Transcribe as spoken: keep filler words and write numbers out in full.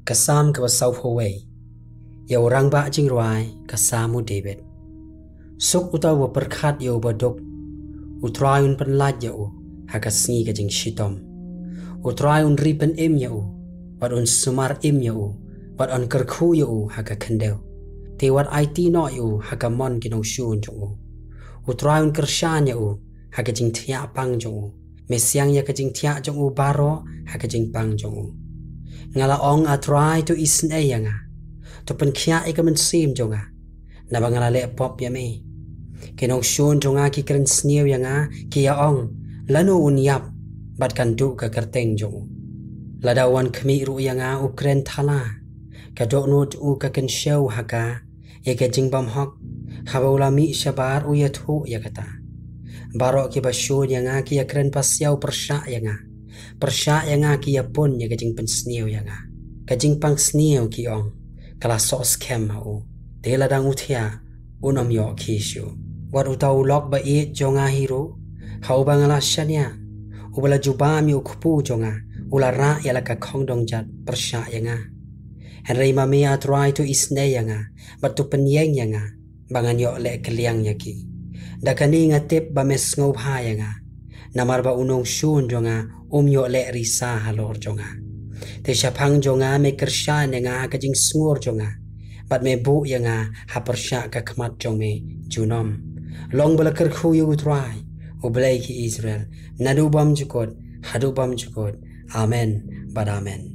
Ka Salm kaba sawphew wei. Ïa u rangbah jingrwai, ka Salm u David. Suk uta uba pyrkhat ïa uba duk, U Trai un pynlait ïa u ha ka sngi ka jingshitom. U Trai un ri pynim ïa u, bad un sumar im ïa u, bad un kyrkhu ïa u ha ka khyndew. Te wat aiti noh ïa u ha ka mon ki nongshun jong u. U Trai un kyrshan ïa u ha ka jingthiah pang jong u. Me siang ïa ka jingthiah jong u baroh ha ka jingpang jong u. Nga la ong, A Trai, to isynei ïa nga. To pynkhiah ïa ka mynsiem jong nga, naba nga la leh pop ïa me. Ki nongshun jong nga ki kren sniew ïa nga, ki ïa ong, lano un ïap bad kan duh ka kyrteng jong u? Lada u wan khmih ruh ïa nga u kren thala, ka dohnud u ka kynshew ha ka ïa ka jingbymhok, haba u la mih shabar u ïathuh ïa kata. Baroh kiba shun ïa nga ki ïa kren pasiaw pyrshah ïa nga. Pyrshah ïa nga ki ïa pun ïa ka jingpynsniew ïa nga. Ka jingpang sniew ki ong, ka la soh skhem ha u. Te la dang u thiah, un ym ïoh khie shuh. Wat uta u lok ba ïeit jong nga hi ruh, ha uba nga la shaniah, uba la jubab ïa u kpu jong nga, u la rah ïa la ka khongdong jat pyrshah ïa nga. Hynrei ma me, A Trai, to isynei ïa nga, bad to pynïeng ïa nga, ba ngan ïoh leh kylliang ïa ki. Da kane nga tip ba me sngewbha ïa nga, namar ba u nongshun jong nga um ïoh leh risa halor jong nga. Te shaphang jong nga me kyrshan ïa nga ha ka jingsngur jong nga, bad me buh ïa nga ha pyrshah ka khmat jong me junom. Long ba la kyrkhu ïa U Trai, U Blei ki Israel, naduh bymjukut haduh bymjukut. Amen bad amen.